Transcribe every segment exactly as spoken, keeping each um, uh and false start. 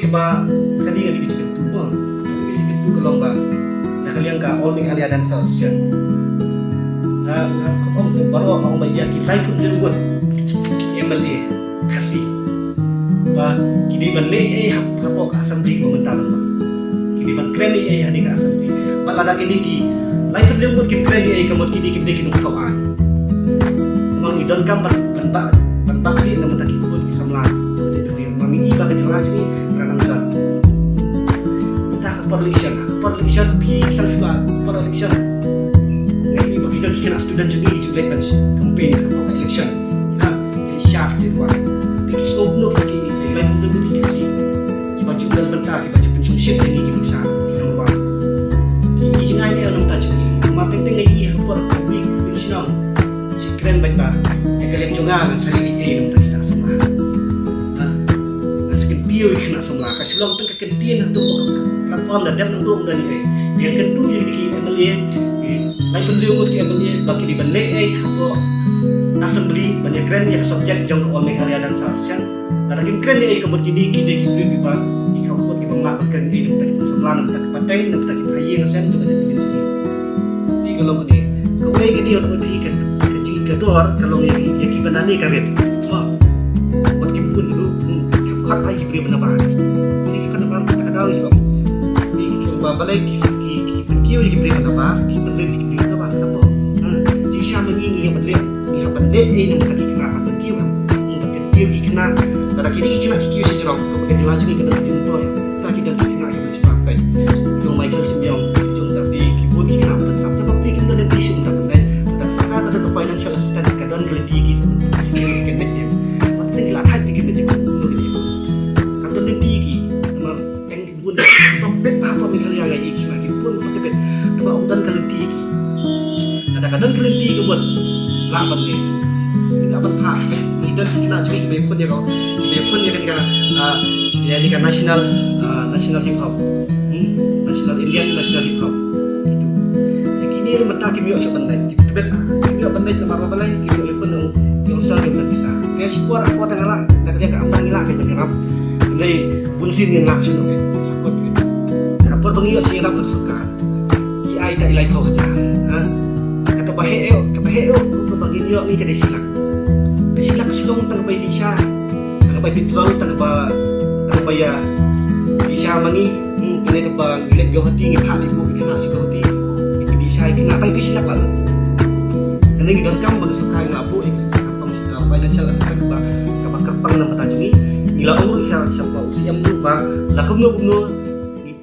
Kaba kane ka dei ka jingkyntu, kane ka jingkyntu ka long ba na ka liang ka All Meghalaya Dance Association, nga, nga ong te baroh, nga ong ba ïa ki laiphew tylli ngut M L A Khasi ba ki dei ban leh ei hap, hapoh ka assembly ba mynta ban, ki dei ban kren ei ei ha kane ka assembly. Ba lada kine ki laiphew tylli ngut kim kren ei ei, ka mut kine kim dei ki nongthoh aiñ. Namar ngi donkam ban, ban bah, ban bah ïa na bynta ki khun ki samla. Namar ngi i ba ka jylla jong ngi ka nang jot. Mynta ha por election, ha por election phi tang shuwa por election. Ngi i ba ki don ki khynnah student jong ngi ki ju leit ban campaign ha por election. Na ki shah ki wan. Te ki sngewbha ki, ki lai pun ki si. Kiba ju don bynta, kiba ju pynshongshit ïa ngi ki bynta ki nongwan. Ki jngai ne nongta jong ngi. Ma teng teng ngi ha por ka wi wi shnong. Shi kren bad ba ïa ka liang jong nga ngan sa leh ei ei nongta ki khynnah samla. Ha. Ngan sa kyntiew ïa ki khynnah samla. Ka shu long tang ka kyntien ha tu ka platform da dep nang tu ong da ni ei. Ïa kyntu ïa ki M L A, ki lai pynliew ngut ki M L A ba ki dei ban leh ei hapoh assembly ban ïa kren ïa ka subject jong ka All Meghalaya Dance Association. Lada kim kren ei ei ka mut kine ki dei ki briew kiba, ki kham kut kiba mlak ban kren ei ei na bynta ki samla, na bynta ki pateng, na bynta ki phaïing, na bynta ki community. Ni ka long kane. Kawei ka dei ka dei ka, ka jingkador ka long ïa ki, ïa kiba na ne ka rit. Mo. Wat kim bun ruh, hmm, kim khot ai ki briew ba na bar. Ni ki khot na bar ka dei ka long. Ni ki ba balei ki, ki, ki pynkiew ïa ki briew ba na bar, ki pynrit ïa ki briew ba na bar, na bar. Hmm. Jingshisha ma ngi ngi ïa ban leh, ngi ïa ban leh ei na bynta ki khynnah ban pynkiew. Ngi ban pynkiew ki khynnah. Lada kine ki khynnah ki kiew shajrong, ka jylla jong ngi ka dang sngewthuh. Ka ki dang ki khynnah ki Perfect. Jong Michael Symbiong, jong Tapi, ki bun ki khynnah ban tap. Tap ki khynnah lynti shu ban tap ban. Tap sorkar ka don financial assistance, ka don lynti ki shu ban tap. Ki khynnah ki khynnah. Tap ki la thait ki khynnah ki khynnah. Ka don lynti ki. Namar eng ki bun. Tap bet pa pa Meghalaya ngai ki khynnah ki bun pa tap bet. Tap ong don ka lynti ki. Lada ka don ka lynti ka mut lah ban leh. Lah ban phah. Ngi don ki khynnah jong ngi kiba ïakhun ïa ka, kiba ïakhun ïa ka, ah, ïa ka national, ah, national hip hop. Hmm, national, Indian national hip hop. Te kine ruh mynta kim ïoh shuh ban leit. Ki tbit, ah, kim ïoh ban leit namar ba balei, kim ïoh ïakhun ïa u, ïa u sir, ïa u pisa. Te shipor, ah, por tang la, tang ka dei ka amdang ïa la ka ban ïarap. Ngi bun sien ngin lah shuh ban leit. Sa kot. Ka por ba ngi ïoh sien ïarap na ka sorkar. Ki ai ta i laiphew hajar. Ha? Kata ba heh ïoh, kata ba heh ïoh, kata ba ngin ïoh ngi ka dei shi lak. Ka shi lak shlong tang ba i dih sha. Tang ba i petrol, tang ba, tang ba ïa dih sha ma ngi. Hmm, kane kaba ngi leit Guwahati ngi phah leit buh ki khynnah sha Guwahati. Ki dih sha ki khynnah tang ki shi lak la. Kane ngi donkam ba ka sorkar ngi la buh ïa ka financial assistance kaba, kaba kyrpang na ka bynta jong ngi. Ngi la ong ruh sha, sha u C M ruh ba la kumno kumno.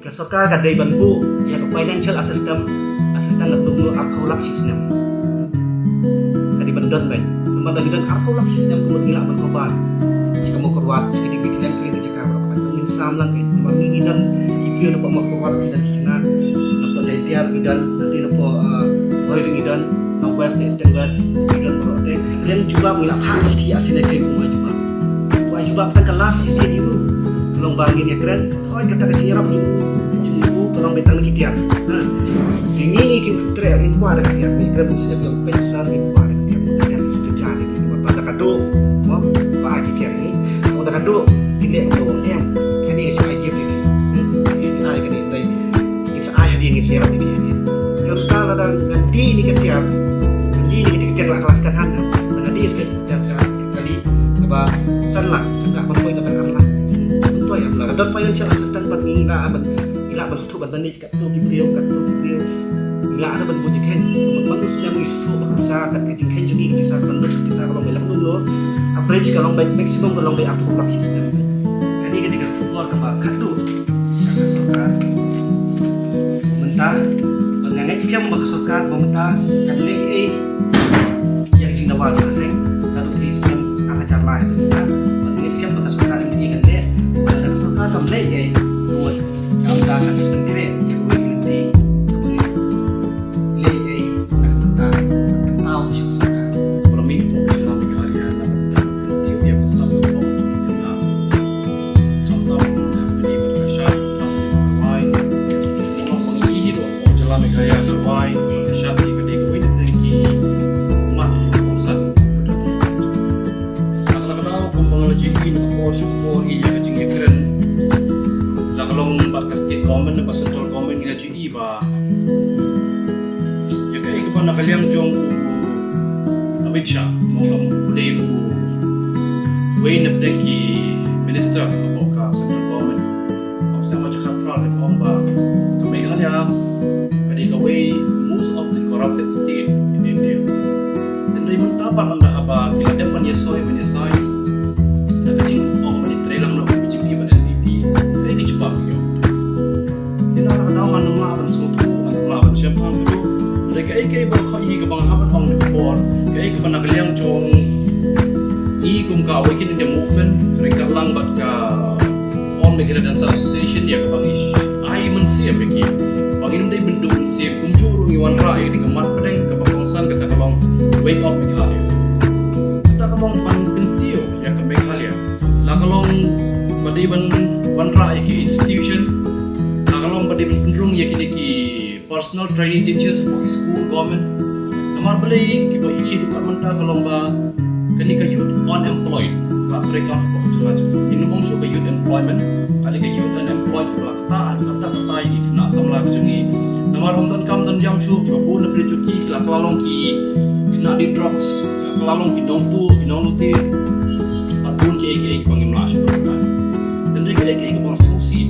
Ka sorkar ka dei ban buh ïa ka financial assistance, assistance na kumno arphew lak shi snem. Ka dei ban don beit. Namar lada ngi don arphew lak shi snem ka mut ngi lah ban cover. Sha ka Mawkyrwat, sha ka dei ka kylliang kylliang ka jaka baroh. Ka ngin sam lang ka namar ngi ngi don ki briew na Mawkyrwat, ngi don ki khynnah. Na Jaintia ngi don, na Ri na, ah, Bhoi ngi don, na West, Eastern West ngi don baroh te. Kylliang jubab ngi lah phah shi ar sien sien kumba jubab. Kumba jubab tang ka last shisien ïa u. Ka long ba ngin ïakren. Hooid, kata ka jingïarap jong u, jong u ka long beit tang na ki tiar. Ha. Te ngi ngi kim treh, ngim kwah da ka tiar. Ngi kren u sep ïa u peit u sar, ngim kwah da ka tiar. Ka tiar ka jingja da ki tiar. Ba da ka duh, mo, ba ai ki tiar ngi. Mo da ka duh, ki leh mo em. Kane ka shu ai gift ïa ki. Hmm. Ki ai kane dei. Ngin sa ai hadien, ngin sa ïarap ïa ki hadien. Te mynta lada ngan die ïa ka tiar. Ngan die ïa ka tiar la ka la sdang han. Lada die ïa ka tiar ka kali kaba san lak, kata ban poi kata ar lak. Ban poi ar lak. Don financial assistance ban ngi la ban, ngi la ban shu ban manage katto ki briew, katto ki briew. Ngi la ban buh jingkheiñ. Ban ban snem ngi shu ban pisa kat ka jingkheiñ jong ngi, pisa ban lut, pisa ban lut. Average ka long beit, maximum ka long beit arphew lak shi snem. Kane ka dei ka khubor kaba khatduh sha ka sorkar. Mynta, ban nga ngeit skhem ba ka sorkar ba mynta kan leh ei ïa ka jingdawa jong ka seng naduh ki snem ar hajar lai. Ban nga ngeit skhem ba ka sorkar kan leh, ba ka sorkar kan leh ei. Ka mynta ka seng kan leh ïa ka wei ka lynti. Leh ei na ka bynta ka thaw sha ka sorkar. Ba la mih hapoh ka jylla Meghalaya na ka bynta ka lynti ïa ka sap ka pop ka jylla. Khamtam ka dei ka shai, khamtam ka wai. Ka long ba ngi hi ruh hapoh jylla Meghalaya ka wai, ka shai ka dei kawei na ki mat ki kongsan. Ka la ka daw kum ba nga la jied na ka por sha ka por hi ïa ka jingïakren. Ka long bad ka state government, bad central government ngi la ju ïohi ba ïa kaei kaba na ka liang jong u Amit Shah, mo, u dei uwei na pdeng ki minister hapoh ka central government. Ong sa ma jaka pra le ong ba ka Meghalaya ka dei kawei most of the corrupted state in India. Hynrei mynta pat ynda haba ki la dep ban ïasoi ban ïasai, da ka jingong ban ïatrei lang noh ka B J P bad N P P, kaei ka jubab ki ong? Te na ka daw ngan ym lah ban sngewthuh, ngan ym lah ban sngewthuh. Hynrei kaei kaei ba ka i kaba nga hap ban ong na ka por, kaei kaba na ka liang jong i kum ka Awaken India Movement, hynrei ka lang bad ka All Meghalaya Dancers Association, ïa kaba ngi ai mynsiem ïa ki ba ngin ym dei ban duh mynsiem, kumjuh ruh ngi wanrah ïa ka mat pdeng kaba kongsan, kata ka long Wake Up Meghalaya. Kata ka long ban kyntiew ïa ka Meghalaya, la ka long ba dei ban wanrah ïa ki institution, la ka long ba dei ban pynrung ïa kine ki personal training teachers hapoh ki school government. Namar balei kiba ïohi haduh mynta ka long ba kane ka youth unemployed ka trei kam hapoh ka jylla jong ngi. Ngin ym ong shuh ka youth employment, kane ka youth unemployed kaba la ktah, ktah, ktah ïa ki khynnah samla ka jong ngi. Namar ym don kam don jam shuh, kiba bun na pdeng jong ki ki la kylla long ki khynnah die drugs, ki la kylla long ki nongtuh, ki nonglute, bad bun kiei kiei kiba ngim lah shuh ban ong. Hynrei kaei kaei kaba nga sngewsih